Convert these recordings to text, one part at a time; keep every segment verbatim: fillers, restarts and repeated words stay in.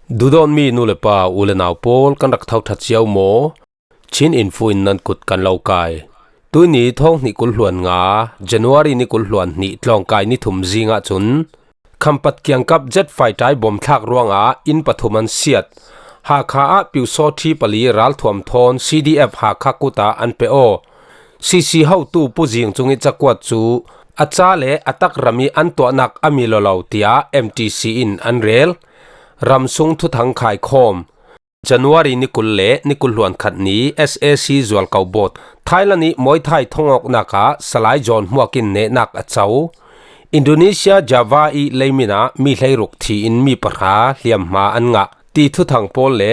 Duhdawtmi nu le pa, u le nau pawl, kan rak tho ṭha cio maw? Chin Info in nan kut kan lo kai. Tuini thawng hnih kul hluan nga, January ni kul hluan hnih tlawngkai ni thum zingah cun Khampat kiangkap jet fighter bomb thlak ruangah inn pathum an siat. Hakha ah Pyusawṭhi pali ralthuam thawn C D F Hakha kutah an pe aw. C C hotu Pu Zing Cung ih cakuat cu a ca le a tak ram ih an tuahnak a mi lo lo, tiah M T C in an rel. Ramsung thuthang khaikhawm. January ni kul le ni kul hluan khat ni S A C zualko bawt Thailand ih Muay Thai thongawknak ah Salai John Hmuak in nehnak a co. Indonesia Java ih leimin ah mi hleiruk thi in mi pahra hliamhma an ngah ti thuthang pawl le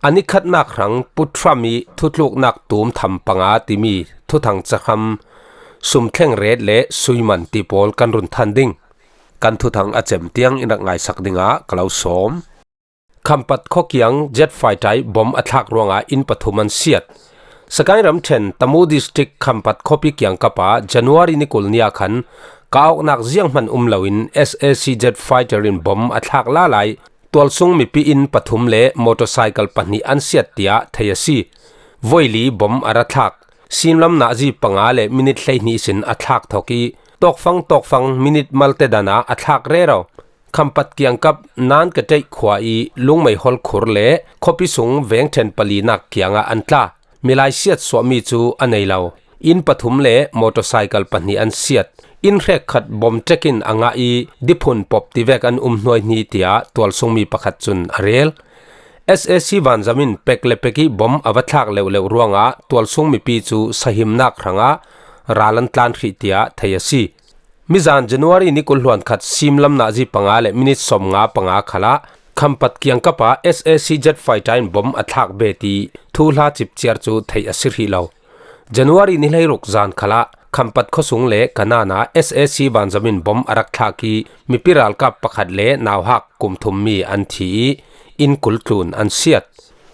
a ni khatnak hrang Pu Trump ih thutluknak tum tham panga timi thuthang cahram, sum thleng ret le sui man ti pawl kan run than ding. Kan thuthang a cem tiang in rak ngaisak dingah ka lo sawm. Khampat khuakiang jet fighter bomb a thlak ruangah inn pathum an siat. Sagaing ramṭhen Tamu District Khampat khuapi kiangkap ah January ni kul ni ah khan kah awknak zianghman um loin S A C jet fighter in bomb a thlak lala ih tualsung mipi inn pathum le motorcycle pahnih an siat, tiah thei a si. Voili bomb a ra thlak. Simlam nazi panga le minit hleihnih ihsin a thlak thawk ih tawkfang tawkfang minit malte dan ah a thlak rero. Khampat kiangkap Nan Ka Teih khua ih Lungmei Hol khur le khuapi sung vengṭhen palinak kiangah an tla. Milai siatsuahmi cu a nei lo. Inn pathum le motorcycle pahnih an siat. Inn hrekkhat bomb ṭek in a ngah ih diphun pop tivek an um hnuaihni, tiah tualsungmi pakhat cun a rel. S A C vanzam in pek le pek ih bomb a va thlak leuhleuh ruangah tualsung mipi cu sahimnak hrangah ral an tlan hrih, tiah thei a si. Mizan January ni kul hluan khat simlam nazi panga le minit sawmnga panga khalah Khampat kiangkap ah S A C jet fighter in bomb a thlak bet ih thuhla cipciar cu theih a si hrih lo. January ni hleiruk zan khalah Khampat khuasung le Kanan ah S A C vanzam in bomb a rak thlak ih mipi ralkap pakhat le nauhak kum thummi an thi ih inn kul tlun an siat.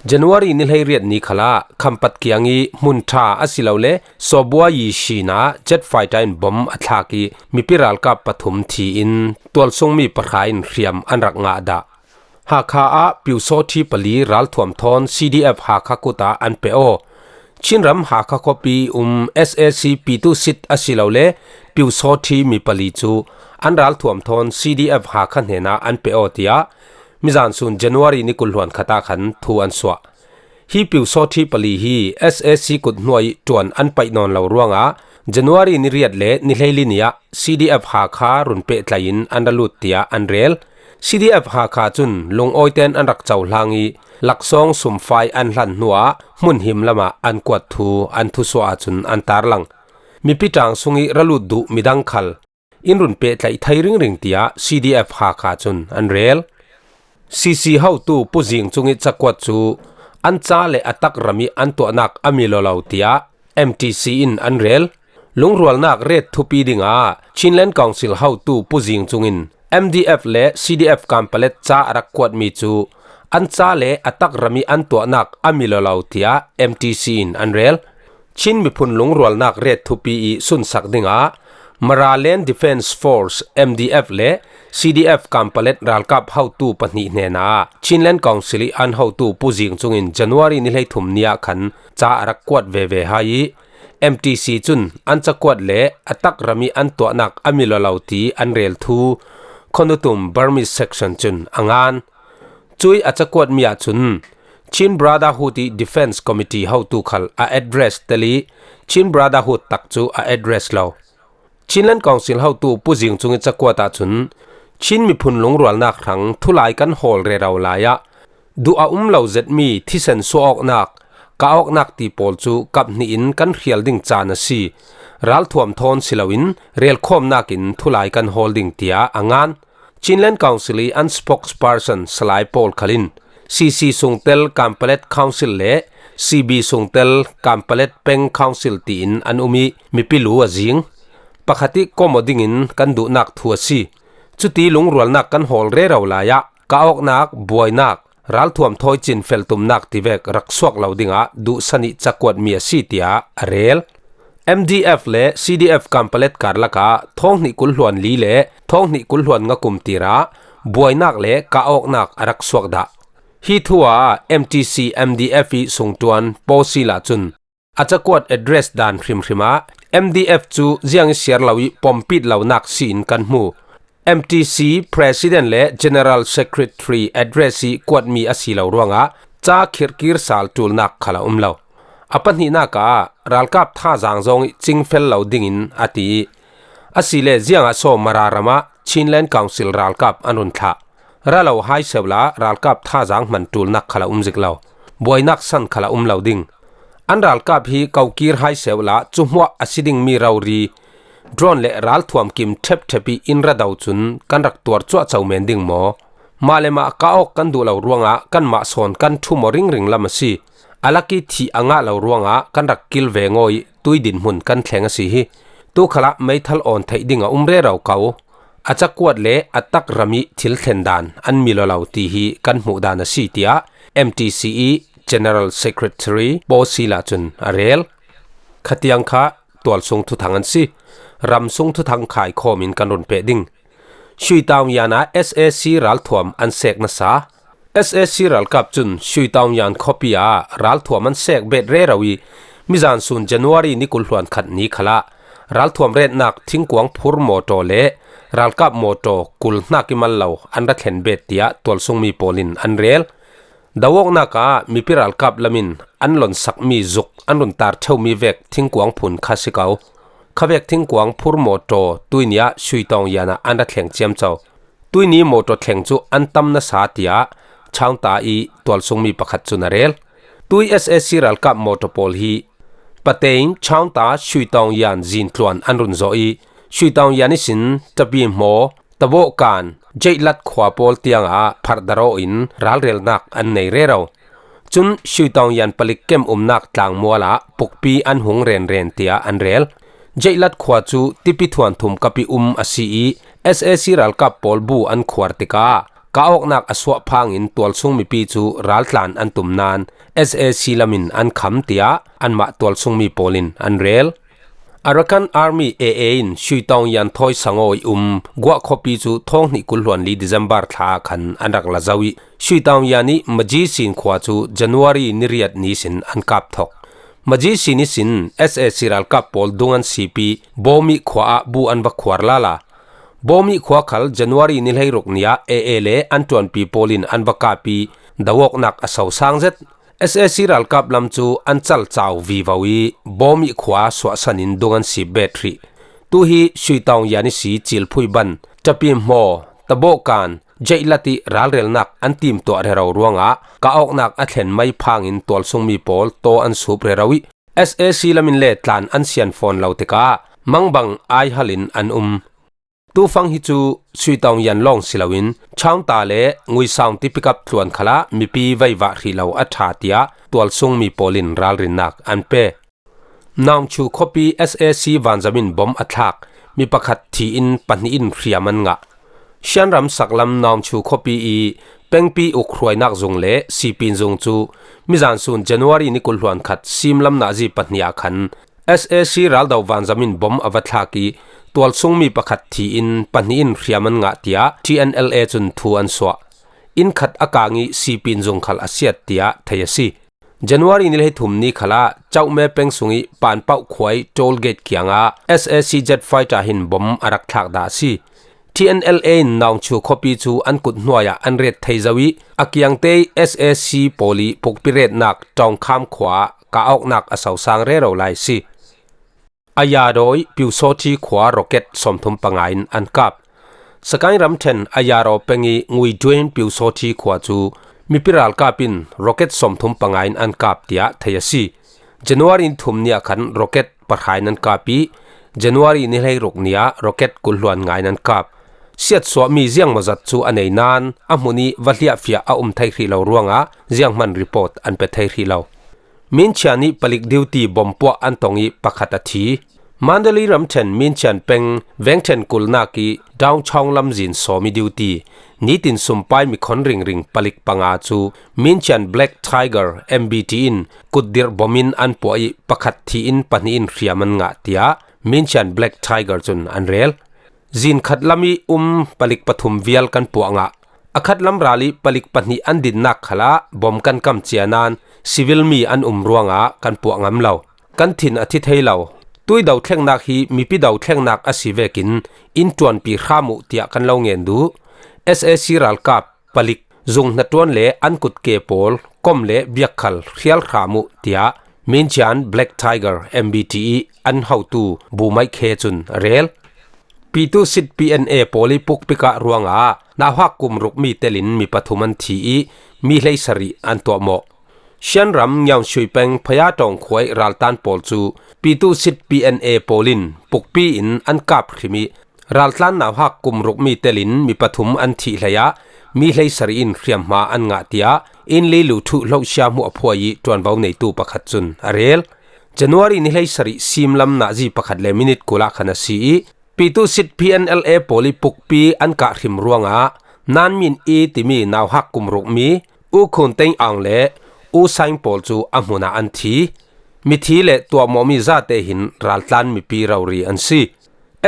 January ni hleiriat ni khalah Khampat kiang ih hmun ṭha asilole Sawbua Yi Shin ah jet fighter in bomb a thlak ih mipi ralkap pathum thi in tualsungmi pahra in hriam an rak ngah dah. Hakha ah Pyusawṭhi pali ralthuam thawn C D F Hakha kut ah an pe aw. Chinram Hakha khuapi um S A C Pyitusit asilole Pyusawṭhi mi pali cu an ralthuam thawn C D F Hakha hnenah an pe aw, tiah mizan sun January ni kul hluan khat ah khan thu an suah. Hi Pyusawṭhi pali hi S A C kut hnuai ih ṭuan an paih nawn lo ruangah January ni riat le ni hleili ni ah C D F Hakha run pehtlai in an ra lut, tiah an rel. C D F Hakha cun lungawite'n an rak cohlang ih laksawng sumfai an hlan hnuah hmun him lamah an kuat thu an thusuah ahcun an tarlang. Mipi ṭaang sungih ra lut duh midang khal in run pehtlaih thei ringring, tiah C D F Hakha cun an rel. C C hotu Pu Zing Cung ih cakuat cu an ca le a tak ram ih an tuahnak a mi lo lo, tiah M T C in an rel. Lungrualnak ret thupi dingah Chinland Council hotu Pu Zing Cung in M D F le C D F Kanpalet ca a rak kuatmi cu an ca le a tak ram ih an tuahnak a mi lo lo, tiah M T C in an rel. Chin miphun lungrualnak ret thupi ih sunsak dingah Mara Land Defence Force, M D F, le C D F Kanpalet ralkap hotu pahnih hnenah Chinland Council ih an hotu Pu Zing Cung in January ni hleithum ni ah khan ca a rak kuat veve hai ih M T C cun an cakuat le a tak ram ih an tuahnak a mi lo lo ti an rel thu Khonutum Burmese Section cun a ngan. Cuih a cakuatmi ahcun Chin Brotherhood ih Defence Committee hotu khal a address tel ih Chin Brotherhood tak cu a address lo. Chinland Council hotu Pu Zing Cung ih cakuat ahcun Chin miphun lungrualnak hrang thulai kan hawl rero lai ah duh a um lo zetmi thisen suah awknak, kah awknak ti pawl cu kap hnih in kan hrial ding caan a si. Ralthuam thawn si loin relkhawmnak in thulai kan hawl ding, tiah a ngan. Chinland Council ih an spokesperson Salai Paul khal in C C sungtel Kanpalet Council le C B sungtel Kanpalet Peng Council tiin an um ih mipi lu a zing. Pakhat ih kawm aw dingin kan duhnak thu a si. Cuti lungrualnak kan hawl rero lai ah kah awknak, buainak, ralthuam thawi cin feltumnak tivek rak suak lo dingah duhsan ih cakuatmi a si, tiah a rel. M D F le C D F Kanpalet karlak ah thawng hnih kul hluan li le thawng hnih kul hluan nga kum tirah buainak le kah awknak a rak suak dah. Hi thu ah M T C M D F i sungtuan Paul Sila cun a cakuat address dan hrimhrim ah M D F cu ziang i siar lo i pompit lonak si in kan hmu. M T C President le General Secretary address i kuatmi a si lo ruangah ca khirhkir sal ṭulnak khal a um lo. A pahnihnak ah ralkap thazaang zong i cingfel lo dingin a ti i, a si le ziangah so Mara ram ah Chinland Council ralkap an run thlah. Ra lo hai seuh la ralkap thazaang hman ṭulnak khal a um zik lo. Buainak san khal a um lo ding. An ralkap hi kokir hai seuh la cu hmuah a si dingmi rori, drone le ralthuam kim ṭhepṭhep i in ra do cun kan rak tuar cuahco men ding maw? Mah le mah ka awk kan duh lo ruangah kanmah sawn kan ṭhu maw ringring lam a si. A lak i thih a ngah lo ruangah kan rak kil ve ngaw i tui dinhmun kan thleng a si hi. Tu khalah meithal awn theih ding a um rero ko. A cakuat le a tak ram i thil thlen dan an mil aw lo ti hi kan hmuh dan a si, tiah M T C i General Secretary Paul Sila cun a rel. Khatiang kha tualsung thuthang an si. Ramsung thuthang khaikhawm in kan run peh ding. Shui Taung Yan ah S A C ralthuam an sek nasa. S A C ralkap cun Shui Taung Yan khuapi ah ralthuam an sek bet rero i, mizan sun January ni kul hluan khat ni khalah ralthuam retnak thingkuang phur mawtaw le ralkap mawtaw kul hnak i mal lo an ra thlen bet, tiah tualsungmi pawl in an rel. Do awknak ah mipi ralkap lam in an lonsakmi zuk an run tar ṭheumi vek thingkuang phun kha si ko. Khavek thingkuang phur mawtaw tuini ah Shui Taung Yan ah an ra thleng ciamco. Tuini mawtaw thleng cu an tam nasa, tiah Chaungta i tualsungmi pakhat cun a rel. Tui S A C ralkap mawtaw pawl hi Patein, Chaungta, Shui Taung Yan zintluan an run zawh i, Shui Taung Yan ihsin Ṭapi Hmaw, Tabawhkan, Jeihlat khua pawl tiangah pharhdar aw in ralrelnak an nei rero. Cun Shui Taung Yan palik kem umnak tlangmual ah pukpi an hung renren, tiah an rel. Jeihlat khua cu tipi thuanthum kap i um a si i, S A C ralkap pawl bu an khuar tikah ka awknak a suah phangin tualsung mipi cu raltlan an tum nain S A C lam in an kham, tiah anmah tualsungmi pawl in an rel. Arakan Army, A A, in Shui Taung Yan thawi sangaw i um Guah khuapi cu thawng hnih kul hluan li December thla ah khan an rak la zo i, Shui Taung Yan i Majisin khua cu January ni riat ni sin an kap thok. Majisin ihsin S A C ralkap pawl dung an sip i Bawmih khua ah bu an va khuar lala. Bawmih khua khal January ni hleiruk ni ah A A le an ṭuanpi pawl in an va kap i do awknak a sosang zet. S A C ralkap lam cu an calcau vivo i Bawmih khua suahsan in dung an sip bet hrih. Tu hi Shui Taung Yan i si Cilphui ban, Ṭapi Hmaw, Tabawhkan, Jeihlat i ralrelnak an timtuah rero ruangah ka awknak a thlen mai phangin tualsungmi pawl taw an sup rero i S A C lam in le tlan an sian fawn lo tikah mangbang aihal in an um. Tufang hi cu Sui Taung Yan lawng si loin Chaungta le Nguisaung tipikap tluan khalah mipi veivah hrih lo a ṭha, tiah tualsungmi pawl in ralrinnak an pe. Naungchu khuapi S A C vanzam in bom a thlak, mi pakhat thi in pahnih in hriam an ngah. Shan ram saklam Naungchu khuapi i pengpi ukhruainak zung le sipin zung cu mizan sun January ni kul hluan khat simlam nazi pahnih ah khan S A C raldo vanzam in bom a va thlak i tualsungmi pakhat thi in pahnih in hriam an ngah, tiah T N L A cun thu an suah. Inn khat a kang i sipin zung khal a siat, tiah thei a si. January ni hleithum ni khalah Chauhme peng sung i Panpauh khua i toll gate kiangah S A C jet fighter hin bom a rak thlak dah a si. T N L A in Naungchu khuapi cu an kut hnuai ah an ret thei zo i a kiangte i S A C pawl i pukpi retnak Ṭawngkham khua ah ka awknak a sosang rero lai a si. Ayadaw i Pyusawṭhi khua rocket sawmthum panga in an kap. Sakaing ramṭhen Ayadaw peng i Nguiduen Pyusawṭhi khua cu mipi ralkap in rocket sawmthum panga in an kap, tiah thei a si. January ni thum ni ah khan rocket pahra in an kap i January ni hleiruk ni ah rocket kul hluan nga in an kap. Siatsuahmi ziangmawzat cu a nei nain a hmun i va hliahfiah a um thei hrih lo ruangah zianghman report an pe thei hrih lo. Minchian i palik duty bompuah an tong i pakhat a thi. Mandalay ramṭhen Minchian peng vengṭhen kulnak i Downtown lamzin sawm i duty nitin sumpai mikhon ringring palik panga cu Minchian Black Tiger M B T in kutdirh bom in an puah i pakhat thi in pahnih in hriam an ngah, tiah Minchian Black Tiger cun an rel. Zin khat lam i um palik pathum vial kan puah ngah. A khatlam ral ih palik pahnih an dinnak khalah bom kan kam cia nain civil mi an um ruangah kan puah ngam lo. Kan thin a thi thei lo. Tui do thlengnak hi mipi do thlengnak a si vekin in ṭuanpi hram uh tiah kan lo ngen duh. S A C ralkap palik zung hnaṭuan le an kutke pawl kom le biakkhal hrial hram uh tiah Minchian Black Tiger M B T ih an hotu Bu Maih Khe cun a rel. Pitu Sit P N A pawl ih pukpik ah ruangah nauhak kum ruk mi telin mi pathum an thi ih mi hleisarih an tuahmawh. Shan ram Ngiaungshui peng Phaya Ṭawng khua ih raltlan pawl cu Pitu Sit P N A pawl in pukpi in an kap hrim ih raltlan nauhak kum ruk mi telin mi pathum an thih hleiah mi hleisarih in hriamhma an ngah tiah Inli Lu Thuh hlohsia hmuh a phuai ih ṭuanvo neitu pakhat cun a rel. January ni hleisarih simlam nazi pakhat le minit kul ah khan a si ih Pitu Sit P N L A pawl ih pukpi an kah hrim ruangah Nan Min I timi nauhak kum ruk mi U Khun Teng Aung le U Saing pawl cu a hmun ah an thi. Mithi le tuahmawhmi zate hin raltlan mipi rori an si.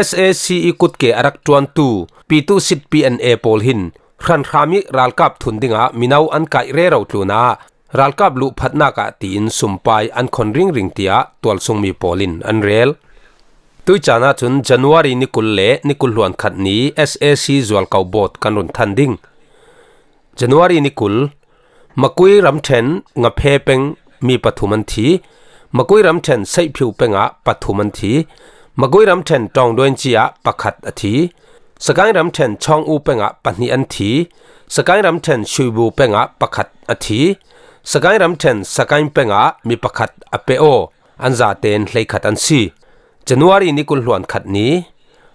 S A C ih kutke a rak ṭuantu Pitu Sit P N A pawl hin hranhram ih ralkap thun dingah mino an kaih rero tlunah ralkap luhphatnak ah tiin sumpai an khon ringring tiah tualsungmi pawl in an rel. Tuih caan ahcun January ni kul le ni kul hluan khat ni S A C zualko bawt kan run than ding. January ni kul, Makui ramṭhen Ngaphe peng mi pathum an thi. Makui ramṭhen Seihphiu pengah pathum an thi. Makui ramṭhen Ṭawngduainci ah pakhat a thi. Sakaing ramṭhen Chawng U pengah pahnih an thi. Sakaing ramṭhen Shuibu pengah pakhat a thi. Sakaing ramṭhen Sakaing pengah mi pakhat a pe aw. An zaten hleikhat an si. January ni kul hluan khat ni,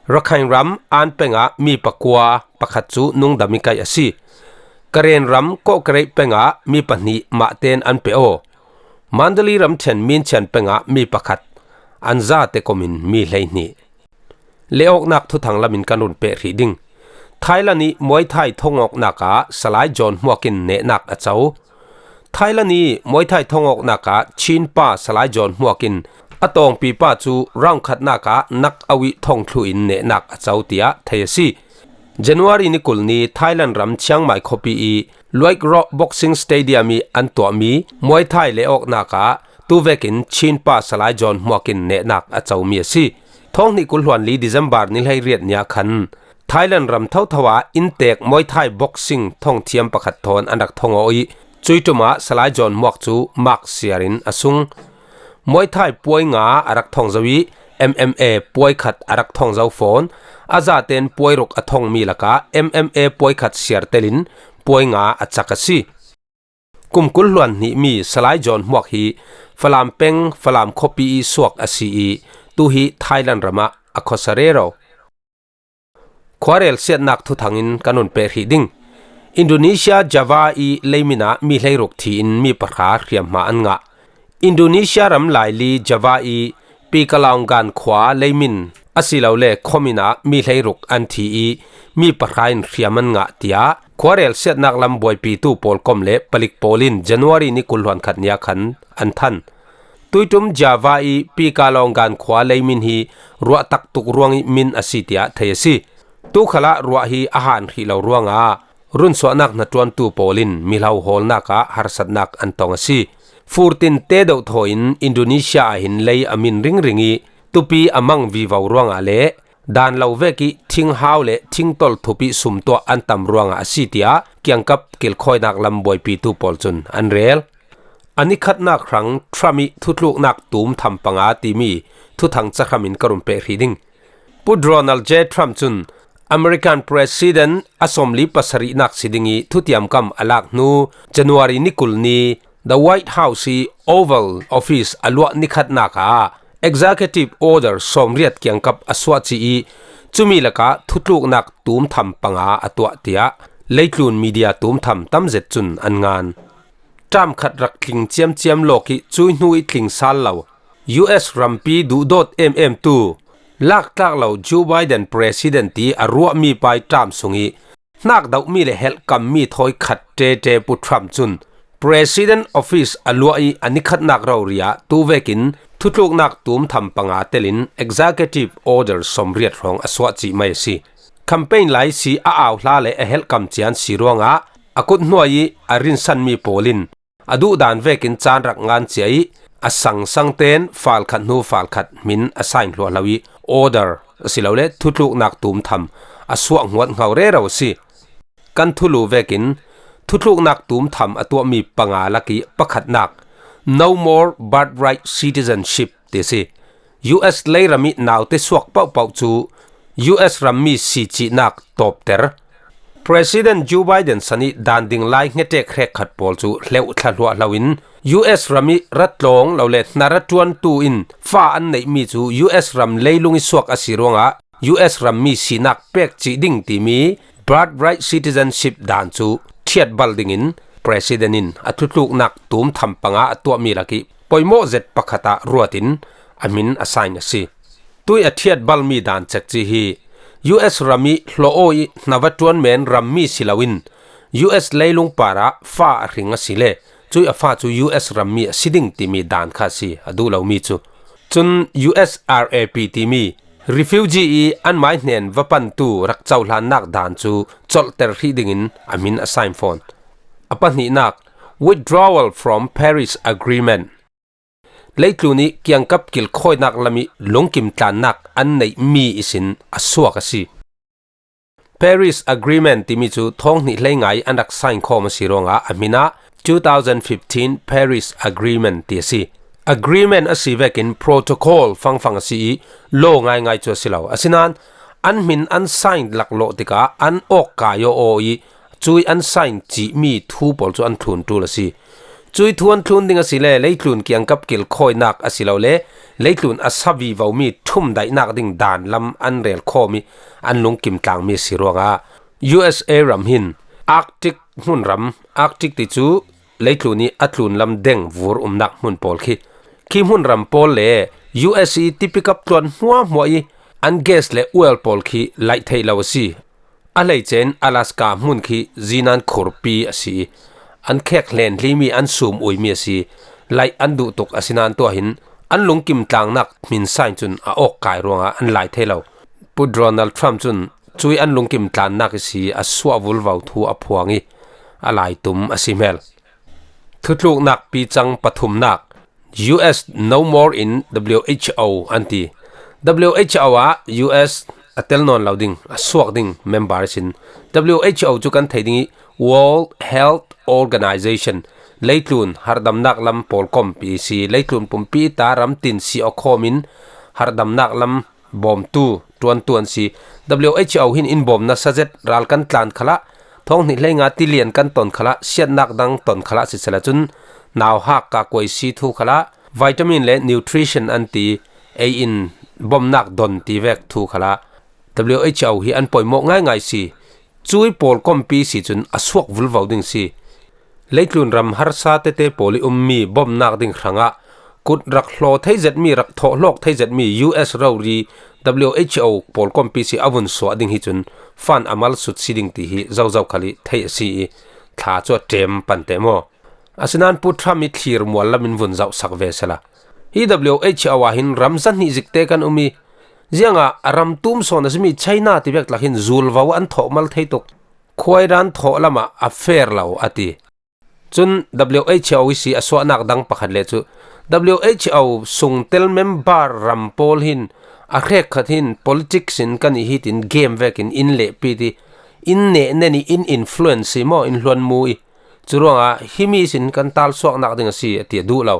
Rakhine ram An pengah mi pakua pakhat cu nungdam ih kaih a si. Karen ram Kohkareih pengah mi pahnih mahten an pe aw. Mandalay ramṭhen Minchian pengah mi pakhat, an zate komin mi hleihnih. Lehawknak thuthang lamin kan run peh hrih ding. Thailand ih Muay Thai thongawknak ah Salai John Hmuak in nehnak a co. Thailand ih Muay Thai thongawknak ah Chin pa Salai John Hmuak in a tawngpipa cu round khatnak ah nak auh ih thongthlu in nehnak a co tiah thei a si. January ni kul ni Thailand ram Chiang Mai khuapi ih Luaik Rawh Boxing Stadium ih an tuahmi Muay Thai lehawknak ah tuvekin Chin pa Salai John Hmuak in nehnak a comi a si. Thawng hnih kul hluan li December ni hleiriat ni ah khan Thailand ram thotho ah inntek Muay Thai boxing thongthiam pakhat thawn an rak thong aw ih cuih ṭum ah Salai John Hmuak cu mak siar in a sung. Muay Thai puai nga a rak thong zo ih M M A puai khat a rak thong zo fawn. A zaten puai ruk a thongmi lakah M M A puai khat siar telin puai nga a cak a si. Kum kul hluan hnihmi Salai John Hmuak hi Falam peng Falam khuapi ih suak a si ih tu hi Thailand ram ah a khuasa rero. Khuarel siatnak thuthang in kan run peh hrih ding. Indonesia Java ih leimin ah mi hleiruk thi in mi pahra hriamhma an ngah. Indonesia ram laili Java ih Pekalongan khua leimin asilole khuamin ah mi hleiruk an thi ih mi pahra in hriam an ngah, tiah khuarel siatnak lam buaipitu pawl kom le palik pawl in January ni kul hluan khat ni ah khan an than. Tuiṭum Java ih Pekalongan khua leimin hi ruah taktuk ruang ih min a si tiah thei a si. Tu khalah ruah hi a han hrih lo ruangah runsuahnak hnaṭuantu pawl in mihlo hawlnak ah harsatnak an tong a si. Furtin te dohthaw in Indonesia ah hin lei a min ringring ih tupi a mang vivo ruangah le dan lo vek ih thinghau le thingtol thup ih sumtuah an tam ruangah a si, tiah kiangkap kilkhawinak lam buaipitu pawl cun an rel. A nikhatnak hrang Trump ih thutluknak tum tham panga timi thuthang cahram in ka run peh hrih ding. Pu Donald J Trump cun American President a sawmli pasarihnak si ding ih thutiamkam a lak hnu January ni kul ni The White House ih Oval Office a luah nikhatnak ah Executive Order sawmriat kiangkap a suah cih ih cumi lakah thutluknak tum tham panga a tuah, tiah leitlun media tum tham tam zet cun an ngan. Ṭam khat rak tling ciamciam lawk ih cuih hnu ih tling sal lo U S rampi duhdawt ememtu laktlak lo Joe Biden President ih a ruahmi pa ih ṭam sungih hnak dohmi le helhkammi thawi khat ṭeṭe Pu Trump cun President Office a luah ih a nikhatnak rori ah tuvekin thutluknak tum tham panga telin Executive Order sawmriat hrawng a suah cih mai a si. campaign lai si a au hla le a helh kam cian si ruangah a kut hnuai ih a rinsanmi pawl in a duhdan vekin caan rak ngan cia ih a sangsangten faalkhat hnu faalkhat hmin a sign hluahhlo ih order asilole thutluknak tumtham a suah hmuathngo rero a si. Kan thulu vekin thutluknak tumtham a tuahmi panga lakih pakhatnak No More Birthright Citizenship ti a si. U S leiram ih naute suak pohpoh cu U S rammi si cihnak tawpter. President Joe Biden san ih daan ding lai hngetek hrekkhat pawl cu hleuh thla hluahhlo in U S ram ih ra tlawng lo le hna ra ṭuantu in fa an neihmi cu U S ram leilung ih suak a si ruangah U S rammi sinak pek cih ding timi birthright citizenship daan cu ṭhiatbal dingin President in a thutluknak tumtham panga a tuahmi lakih poimawh zet pakhat ah ruat in a hmin a sign a si. Tui a ṭhiatbalmi daan cekci hi U S ram ih hlawh aw ih hna va ṭuan men rammi si loin U S leilung parah fa a hring a si le cui a fa cu U S rammi a si ding timi daan kha a si a duh lomi cu. Cun U S R A P timi refugee ih an mai hnen va pantu rak cohlannak daan cu colhter hrih dingin a hmin a sign fawn. A pahnihnak, withdrawal from Paris Agreement. Leitlun ih kiangkap kilkhawinak lam ih lungkim tlannak an neihmi ihsin a suak a si. Paris Agreement timi cu thawng hnih hleinga ih an rak sign khawm a si ruangah a hmin ah two thousand fifteen Paris Agreement ti a si. Agreement a si vekin protocol fangfang a si ih law ngaingai cu a si lo. Asinain an hmin an sign laklawh tikah an awk kai aw aw ih cui an sign cihmi thu pawl cu an thlun ṭul a si. Cui thu an thlun ding a si le leitlun kiangkap kilkhawinak a si lo le leitlun a sa vivomi ṭhum daihnak ding daan lam an rel khawm ih an lungkim tlangmi a si ruangah U S A ram hin Arctic hmunram, Arctic ti cu leitlun ih a tlunlam deng vur umnak hmun pawl khi, khi hmunram pawl le U S ih tipikap tluan hmuahhmuah ih an gas le oil pawl khi laih theih lo a si. A hleice in Alaska hmun khi zinan khurpi a si ih an khek hlen hlimi an sum uimi a si. Laih an duh tuk asinain tuah hin an lungkim tlangnak hmin sign cun a awk kai ruangah an lai thei lo. Pu Donald Trump cun cui an lungkim tlannak ihsi a suah vulvo thu a phuang ih a lai tum a si hmel. Thutluknak picang pathumnak, U S no more in W H O an ti. W H O ah U S a tel nawn lo ding, a suak ding member sin. W H O cu kan thei ding ih World Health Organization, leitlun harhdamnak lam pawlkompi si, leitlun pumpi ta ramtin si awkhawm in harhdamnak lam bawmtu, ṭuantu an si. W H O hin in bawm nasa zet ral kan tlan khalah, thawng hnih hleinga tilian kan ton khalah, siatnak dang ton khalah sisehla cun nauhak kah kuai si thu khalah, vitamin le nutrition an ti, ei in bawmnak don ti vek thu khalah W H O hi an poimawh ngaingai si. Cui pawlkompi si cun a suak vulvo ding si. Leitlun ram harsa tete pawl ih ummi bawmnak ding hrangah kut rak hlaw thei zetmi, rak thawh hlawk thei zetmi U S rori W H O pawlkompi si a vun suah ding hi cun fan a mal sut si ding ti hi zozo khal ih theih a si ih thla cu a ṭem pante maw? Asinain Pu Trump ih thlir mual lam in vun zohsak ve sehla, hi W H O ah hin ram zahnih zikte kan um ih ziangah a ram tum sawn a simi China ti vek lak hin zulvo an thawh mal thei tuk. Khuairan thawh lamah a fair lo a ti. Cun W H O ihsi a suahnak dang pakhat le cu W H O sungtel member ram pawl hin a hrekkhat hin politics in kan ih hitin game vekin in lehpit ih in nehnen ih in influence ih maw in hluanmu ih curuangah himi sin kan talsuaknak ding a si a ti a duh lo.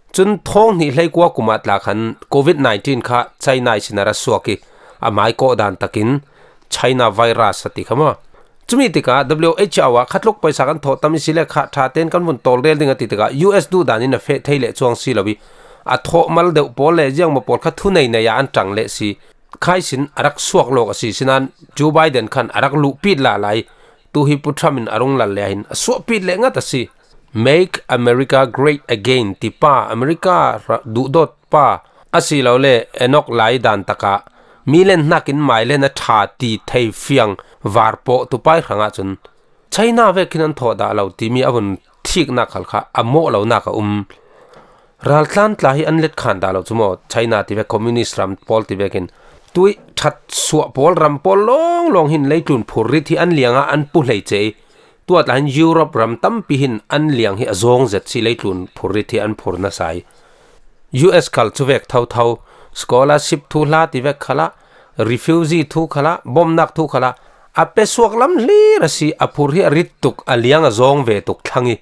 Cun thawng hnih hleikua kum ah tla khan covid nineteen kha China ihsin a ra suak ih a mai kawh dan takin China virus a ti kha maw? Cumi tikah W H O ah khatluk paisa kan thawh tam ihsi le khah ṭha tein kan vun tawlrel ding a ti tikah U S duhdan in a feh thei leh cuang si lo ih a thawh mal deuh pawl le ziangmaw pawl kha thunei nei ah an ṭang leh si. Khai sin a rak suak lawk a si sinain Joe Biden khan a rak luhpit lala ih tu hi Pu Trump in a rung lal le ah hin a suahpit leh ngat a si. Make America Great Again tipa, America duhdawt pa asilole Enoch lai dan takah milen hnakin mailen a ṭha ti thei fiang varpawh tupai hrangah cun China vekin an thawh dah lo timi a vun thiknak khal kha a mawh lonak a um. Raltlan tla hi an letkhan dah lo cu maw? China ti vek, communist ram pawl ti vekin Tui ṭhat suah pawl, ram pawl lawnglawng hin leitlun phurrit hi an lianga an pu hlei che. Tua tla hin Europe ram tampi hin an liang hi a zawng zet si, leitlun phurrit hi an phur nasa hi. U S khal chu vek thotho, scholarship thu hla ti vek khala, refugee thu khala, bomnak thu khala, a pe suak lam hlir a si, a phur hi a rit tuk, a liang a zawng ve tuk thlang hi.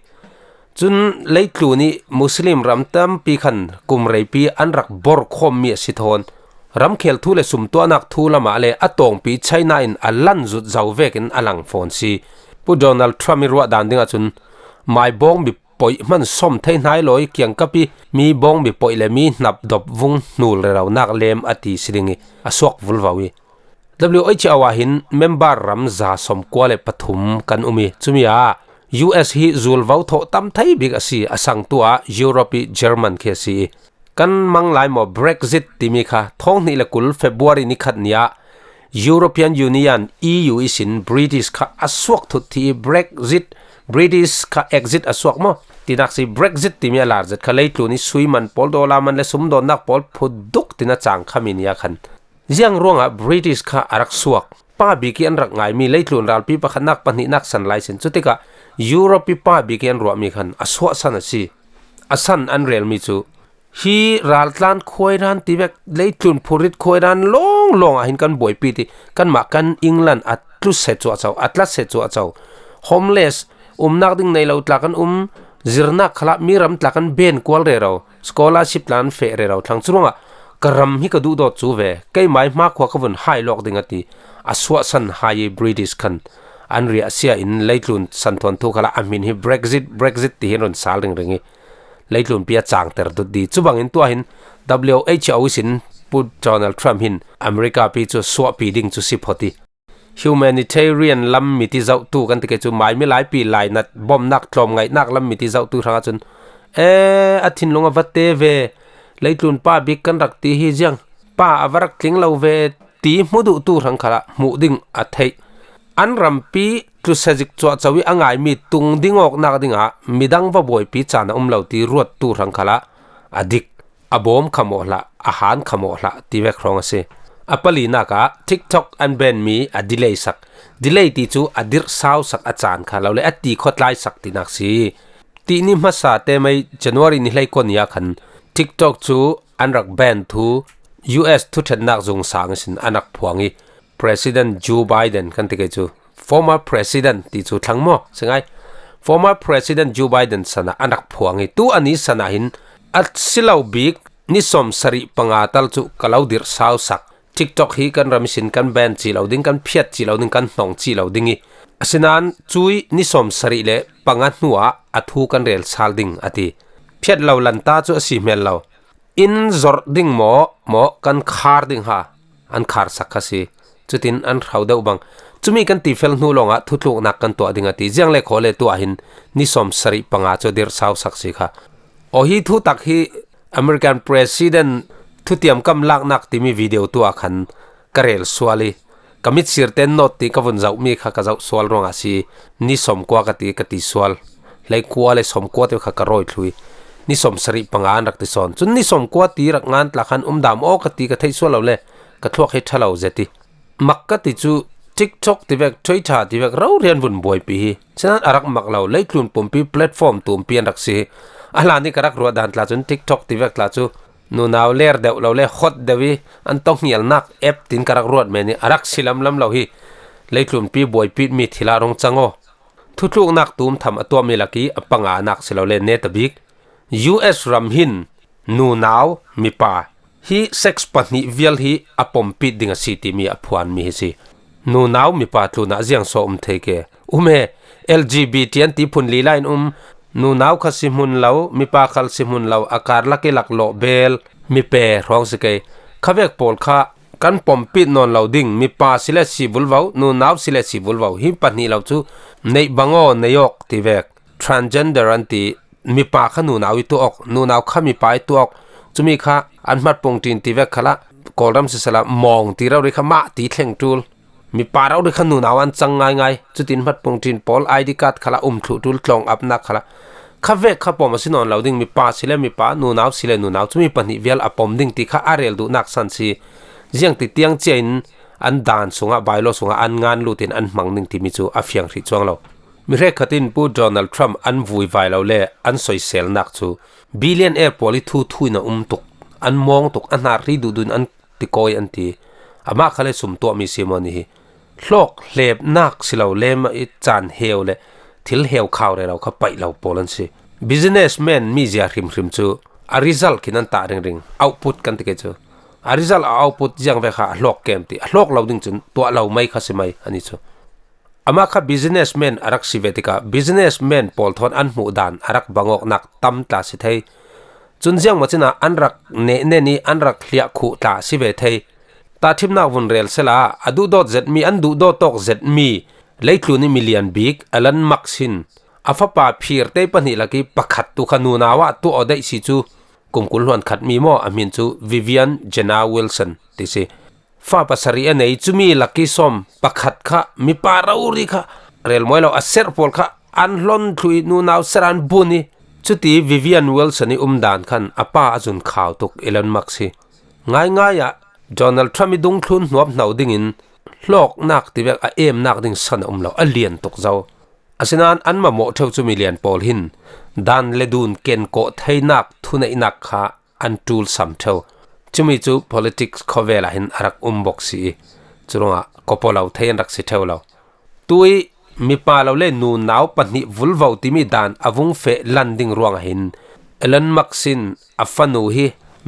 Chun leitlun hi Muslim ram tampi khan kum reipi an rak bor khawm mi a si thawn, ramkhel thu le sumtuahnak thu lamah le a tawngpi China in a lan zut zo vekin a lang fawn si. Pu Donald Trump i ruah dan dingah chun, maibawng mi poih hman sawm thei hnai lawi kiangkapi mi bawng mi poih le mi hnap dop vung hnul reraunak lem a ti si ding hi, a suak vulvo hi. W H O ah hin member ram za sawmkua le pathum kan um hi. Chumi ah U S hi zulvo thawh tam thei bik a si, a sangtu ah Europe i German khi a si hi. Kan mang lai maw, Brexit timi kha, thawng hnih le kul February ni khat ni ah European Union, E U i sin British kha a suak thut thi hi. Brexit, British kha exit a suak maw? Tinak si, Brexit timi a lar zet kha leitlun i sui man pawl, dollar man le sumdawnnak pawl phut duk tina chang kha mi ni a khan. Ziang ruangah British kha a rak suak? Pa bik i an rak ngai mi leitlun ralpi pakhatnak pahnihnak san lai sin. Chutikah Europe i pa bik i an ruah mi khan a suahsan a si. A san an rel mi cu hi raltlan khuairan ti vek, leitlun phurrit khuairan lawnglawng ah hin kan buaipi ti. Kanmah kan England a tlu se cuahco, a tla se cuahco. Homeless, umnak ding nei lo tla kan um, zirnak khalah mi ram tla kan ben kual rero, scholarship tla an feh rero thlang. Churuangah ka ram hi ka duhdawt cu ve, keimai hmakhua ka vun hai lawk ding a ti. A suahsan hai i British khan an riahsia in leitlun santhuanthu khalah a hmin hi Brexit, Brexit ti hin run sal ringring i leitlunpi a changter dut di. Chubangin tuah hin W H O i sin Pu Donald Trump hin America pi cu suahpi ding cu si phawt i, humanitarian lam miti zohtu kan ti kei cu, mai milaipi lainat, bomnak, tlawmngaihnak lam miti zohtu hrangah cun, e, a thinlung a va te ve, leitlun pa bik kan rak ti hi ziang, pa a va rak tling lo ve, ti hmu duhtu hrang khalah hmuh ding a theih. An rampi tlusazik cuahco i a ngaimi tung ding awknak dingah midang va buaipi caan a um lo ti ruattu hrang khalah a dik, a bawm khamawh hlah, a han khamawh hlah ti vek hrawng a si. A palinak ah TikTok an ban mi a delay sak. Delay ti cu a dirhsau sak a caan kha lo le a ti khawtlai sak tinak si. Tihni hmasa te mai January ni hleikua ni ah khan TikTok cu an rak ban thu U S thuṭhennak zung sang ihsin an rak phuang i, President Joe Biden kan ti kei cu, former president ti cu thlang maw? Si ngai. Former President Joe Biden san ah an rak phuang i, tu a ni san ah hin a si lo bik ni sawm sarih panga tal cu ka lo dirhsau sak. TikTok hi kan ram ihsin kan ban ci lo ding, kan phiat ci lo ding, kan hnong ci lo ding i, asinain cui ni sawm sarih le panga hnuah a thu kan rel sal ding a ti. Phiat lo lanta cu a si hmel lo. In zorh ding maw, maw kan khar ding ha, an khar sak kha si. Cutin an hro deuh bang. Cumi kan ti fel hnu lawngah thutluknak kan tuah ding a ti. Ziang le khaw le tuah hin ni sawm sarih panga cu dirhsau sak si kha. Aw, hi thutak hi American President thutiam kam laknak timi video tuah khan ka rel sual i, ka mitsir ten note ti ka vun zohmi kha ka zoh sual ruangah si. Ni sawmkua ka ti, ka ti sual. Hleikua le sawmkua te kha ka rawi thlui. Ni sawm sarih panga an rak ti sawn. Cun ni sawmkua ti rak ngan tla khan um dam aw ka ti ka theih sual lo le ka thluak hi ṭha lo zet i, mak ka ti cu TikTok ti vek, Twitter ti vek rorian vun buaipi hi. Sinan a rak mak lo, leitlun pumpi platform tumpi an rak si hi. A hlan i ka rak ruah dan tla cun TikTok ti vek tla cu nunau ler deuh lo le hot deuh i an tonghnialnak app tin ka rak ruat men i a rak si lamlam lo hi. Leitlunpi buaipitmi thil ah rung cang aw. Thutluknak tum tham a tuahmi lak i a panganak si lo le neta bik, U S ram hin nunau, mipa hi sex pahnih vial hi a pompit ding a si timi a phuanmi hi si. Nunau mipa tlunah ziang so um thei ke? Um he, L G B T an ti phun lila in um, nunau kha si hmun lo, mipa khal si hmun lo, a karlak i laklawh bel, mipe hrawng si kei. Khavek pawl kha kan pompit nawn lo ding, mipa si le si vulvo, nunau si le si vulvo, hi pahnih lo cu neih bang aw, nei awk ti vek. Transgender an ti, mipa kha nunau i tuah awk, nunau kha mipa i tuah awk. Cumi kha an hmatpung ṭin ti vek khalah, Kawlram sisela mawng ti rori kha mah ti thleng ṭul. Mipa rori kha nunau an cang ngaingai. Cutin hmatpung ṭin pawl I D card khalah um thluh ṭul tlawng apnak khalah. Khavek kha pom a si nawn lo ding, mipa si le mipa, nunau si le nunau, cumi pahnih vial a pom ding ti kha a rel duhnak san si. Ziangti tiang ciain an dan sungah, bylaw sungah an ngan lutin an hmang ding timi cu a fiang hrih cuang lo. Mi hrekkhat in Pu Donald Trump an vuivai lo le an soiselnak cu billionaire pawl i thu thuin a um tuk, an mawng tuk, a hnar ri duhduh in an tikawi an ti. Amah kha le sum tuahmi si maw ni hi. Hlawk hlepnak si lo le mah i caan heu le thil heu khau rero kha paih lo pawl an si. Businessman mizia hrimhrim cu a result khin an tah ringring, output kan ti ke cu. A result, a output ziang ve kha a hlawk kem ti, a hlawk lo ding cun tuah lo mai kha si mai ani cu. Amah kha businessman a rak si ve tikah businessman pawl thawn an hmuh dan a rak bangawknak tam tla si thei. Cun ziangmaw cinah an rak nehnen i an rak hliah khuh tla si ve thei. Tahṭhimnak vun rel sela a duhdawt zetmi, an duhdawt tawk zetmi leitlun i milian bik Elon Musk hin a fapa phirte pahnih lak i pakhat tu kha nunau ah tuah aw daih si cu kum kul hluan khatmi maw a hmin cu Vivian Jenna Wilson ti si. Fa pasarih a nei cumi lak i sawm pakhat kha mipa rori kha relmawi lo a serh pawl kha an hlon thluh i nunau serh an bun i cuti Vivian Wilson i umdan khan a pa a zun khau tuk Elon Musk hi. Ngaingai ah Donald Trump i dungthlun hnuap hno dingin hlawknak tivek a emnak ding san a um lo, a lian tuk zo. Asinain an mamawh ṭheu cumi lian pawl hin dan le dun kenkawh theinak thuneihnak kha an ṭul sam ṭheu. Cumi cu politics khawvel ah hin a rak um bawk si i, curuangah kawpaw lo thei an rak si ṭheu lo. Tui mipa lo le nunau pahnih vulvo timi dan a vung feh lan ding ruangah hin Elon Musk in a fanu hi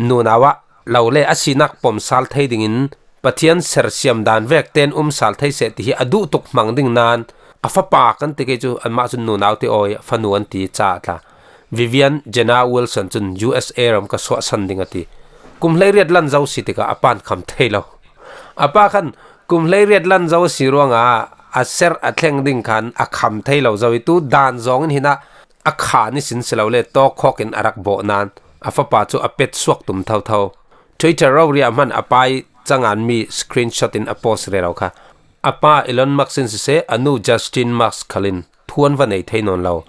nunau ah lo le a sinak pom sal thei dingin Pathian sersiam dan vek ten um sal thei seh ti hi a duh tuk hmang ding nan a fapa kan ti kei cu anmah cun nunau ti awi a fanu an ti caah tla. Vivian Jenna Wilson cun U S A ram ka suahsan ding a ti. Kum hleiriat lan zo si tikah a pan kham thei lo. A pa khan kum hleiriat lan zo a si ruangah a serh a thleng ding khan a kham thei lo zo i tu dan zawng in hinah a khan ihsin si lo le tawk khawk in a rak bawh nan a fapa cu a pet suak tum thotho. Twitter rori ah hman a pa i canganmi screenshot in a post rero kha. A pa Elon Musk in siseh, a nu Justin Musk khal in thu an va nei thei nawn lo.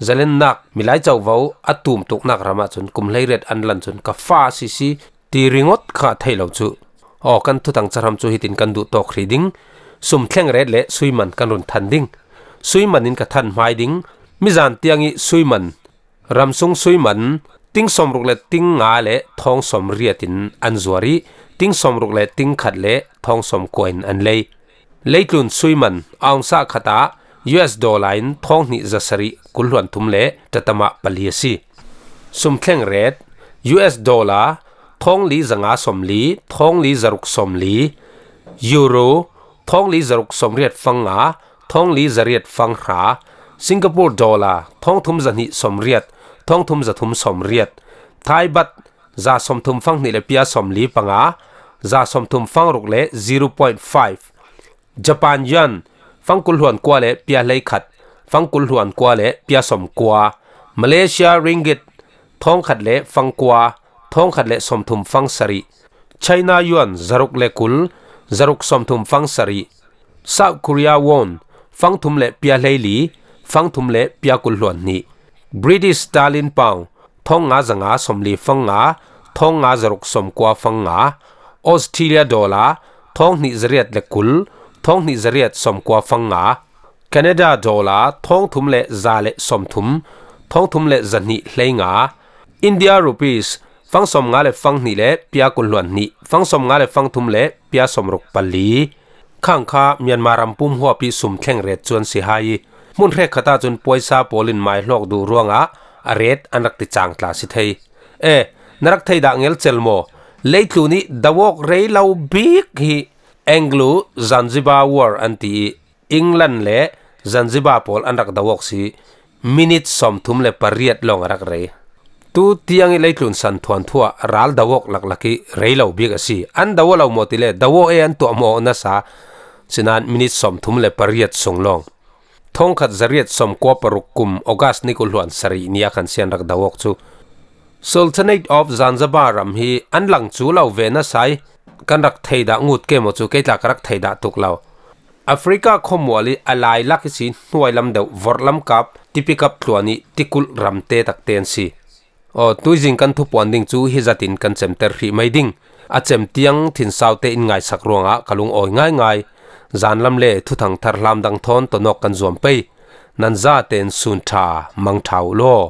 Zalennak milai covo a tum tuknak ram ah cun kum hleiriat an lan cun ka fa sisi ti ringawt kha thei lo cu. Aw, kan thutang cahram cu hitin kan duh tawk hrih ding. Sum thleng ret le suiman kan run than ding. Suiman in ka than hmai ding. Mizan tiang i suiman, ramsung suiman, ting sawmruk le ting nga le thawng sawmriat in an zuar i, ting sawmruk le ting khat le thawng sawmkua in an lei. Leitlun suiman, aungsa khat ah U S dollar in thawng hnih zasarih kul hluan thum le tatamah pali a si. Sum thleng ret, U S dollar thawng li zanga sawmli, thawng li zaruk sawmli, Euro thawng li zaruk sawmriat fang nga, thawng li zariat fang hra, Singapore dollar thawng thum zahnih sawmriat, thawng thum zathum sawmriat, Thai baht za sawmthum fang hnih le pia sawmli panga, za sawmthum fang ruk le zero point five, Japan yuan fang kul hluan kua le pia hleikhat, fang kul hluan kua le pia sawmkua, Malaysia ringgit thawng khat le fang kua, thawng khat le sawmthum fang sarih, China yuan zaruk le kul, zaruk sawmthum fang sarih, South Korea won fang thum le pia hleili, fang thum le pia kul hluan hnih, British sterling pound thawng nga zanga sawmli fang nga, thawng nga zaruk sawmkua fang nga, Australia dollar thawng hnih zariat le kul, thawng hnih zariat sawmkua fang nga, Canada dollar thawng thum le za le sawmthum, thawng thum le zahnih hleinga, India rupees fang sawmnga le fang hnih le pia kul hluan hnih, fang sawmnga le fang thum le pia sawmruk pali. Khang kha Myanmar ram pum huap i sum thleng ret cuan si hai i, hmun hrekkhat ah cun puaisa pawl in mai hlawk duh ruangah a ret an rak ti cang tla si thei. E, na rak thei dah ngelcel maw? Leitlun i dawawk rei lo bik hi Anglo Zanzibar War an ti i, England le Zanzibar pawl an rak dawawk si, minit sawmthum le pariat lawng a rak rei. Tu tiang i leitlun san thuanthu ah ral dawawk laklak i rei lo bik a si. An daw lo maw ti le, daw e an tuah maw nasa. Sinan minit sawmthum le pariat sung lawng. Thawngkhat zariat sawmkua paruk kum August ni kul hluan sarih ni a khan sian rak dawawk cu. Sultanate of Zanzibar ram hi an lang cu lo ve nasa i kan rak thei dah ngut ke maw cu kei tla ka rak thei dah tuk lo. Africa khuamual i a lailak i si hnuai lam deuh vorhlam kap tipikap tluan i tikulh ramte takte an si. Aw, tuizing kan thupuan ding cu hi zatin kan cemter hrih mai ding. A cem tiang thinsaute in ngaisak ruangah ka lungawi ngaingai. Zanlam le thuthang thar hlamdang thawn tonawk kan zuam pei. Nan zaten sun ṭha mang ṭha uh law.